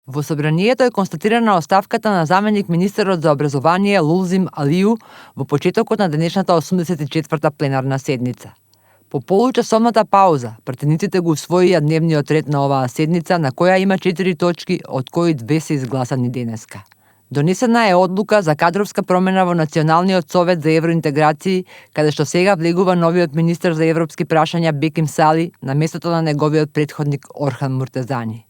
Во собранието е констатирана оставката на заменик министерот за образование Лулзим Алију во почетокот на денешната 84-та пленарна седница. По получасовната пауза, пратениците го усвоија дневниот ред на оваа седница, на која има 4 точки, од кои 2 се изгласани денеска. Донесена е одлука за кадровска промена во Националниот совет за евроинтеграции, каде што сега влегува новиот министер за европски прашања Беким Сали на местото на неговиот претходник Орхан Муртезани.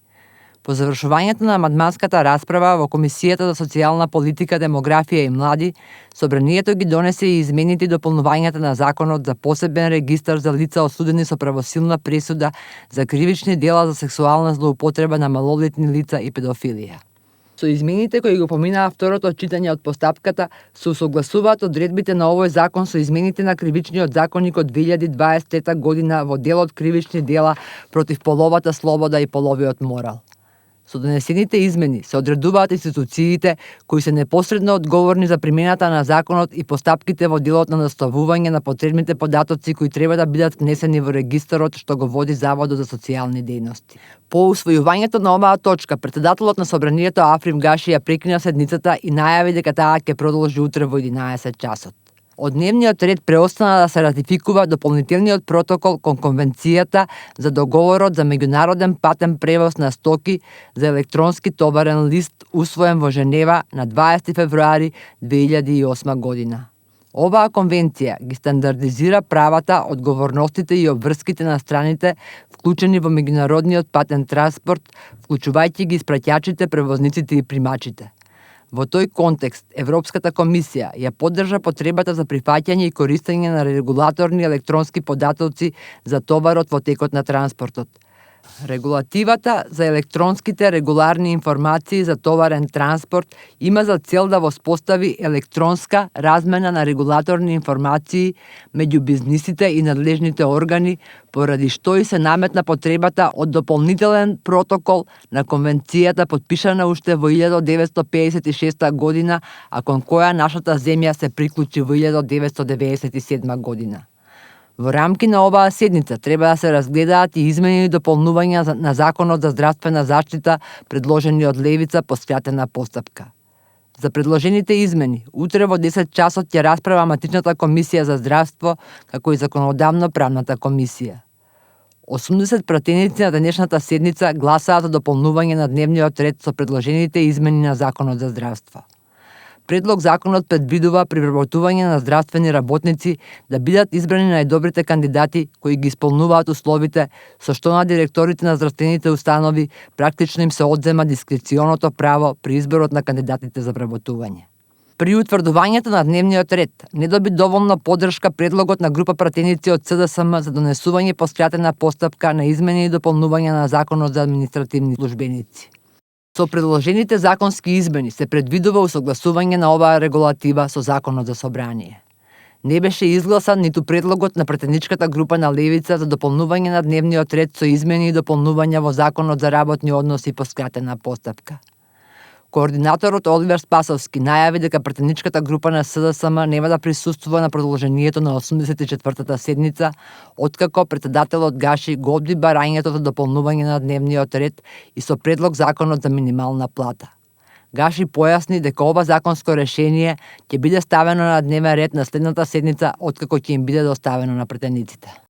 По завршувањето на амандманската расправа во Комисијата за социјална политика, демографија и млади, собранието ги донесе и измените и дополнувањата на законот за посебен регистар за лица осудени со правосилна пресуда за кривични дела за сексуална злоупотреба на малолетни лица и педофилија. Со измените кои го поминаа второто читање од постапката, се усогласуваат одредбите на овој закон со измените на Кривичниот законник од 2023 година во делот кривични дела против половата слобода и половиот морал. Со донесените измени се одредуваат институциите кои се непосредно одговорни за примената на законот и постапките во делот на доставување на потребните податоци кои треба да бидат внесени во регистарот што го води Заводот за социјални дејности. По усвојувањето на оваа точка, претседателот на собранието Африм Гаши ја прекина седницата и најави дека таа ќе продолжи утре во 11 часот. Од дневниот ред преостана да се ратификува дополнителниот протокол кон Конвенцијата за договорот за меѓународен патен превоз на стоки за електронски товарен лист, усвоен во Женева на 20 февруари 2008 година. Оваа конвенција ги стандардизира правата, одговорностите и обврските на страните вклучени во меѓународниот патен транспорт, вклучувајќи ги испраќачите, превозниците и примачите. Во тој контекст, Европската комисија ја поддржа потребата за прифаќање и користење на регулаторни електронски податоци за товарот во текот на транспортот. Регулативата за електронските регуларни информации за товарен транспорт има за цел да воспостави електронска размена на регулаторни информации меѓу бизнисите и надлежните органи, поради што и се наметна потребата од дополнителен протокол на Конвенцијата подпишана уште во 1956 година, а кон која нашата земја се приклучи во 1997 година. Во рамки на оваа седница треба да се разгледаат и измени и дополнувања на Законот за здравствена заштита, предложени од левица по скратена постапка. За предложените измени, утре во 10 часот ќе расправа матичната комисија за здравство, како и законодавно-правната комисија. 80 пратеници на денешната седница гласаат за дополнување на дневниот ред со предложените измени на Законот за здравство. Предлог законот предвидува при вработување на здравствени работници да бидат избрани најдобрите кандидати кои ги исполнуваат условите, со што на директорите на здравствените установи практично им се одзема дискреционото право при изборот на кандидатите за вработување. При утврдувањето на дневниот ред не доби доволно поддршка предлогот на група пратеници од СДСМ за донесување по скратена постапка на измени и дополнување на Законот за административни службеници. Со предложените законски измени се предвидува усогласување на оваа регулатива со Законот за собрание. Не беше изгласан ниту предлогот на претеничката група на левица за дополнување на дневниот ред со измени и дополнувања во Законот за работни односи по скратена постапка. Координаторот Оливер Спасовски најави дека претеничката група на СДСМ нема да присуствува на продолжението на 84-та седница, откако претседателот Гаши го одби барањето за дополнување на дневниот ред и со предлог законот за минимална плата. Гаши појасни дека ова законско решение ќе биде ставено на дневен ред на следната седница откако ќе им биде доставено на претениците.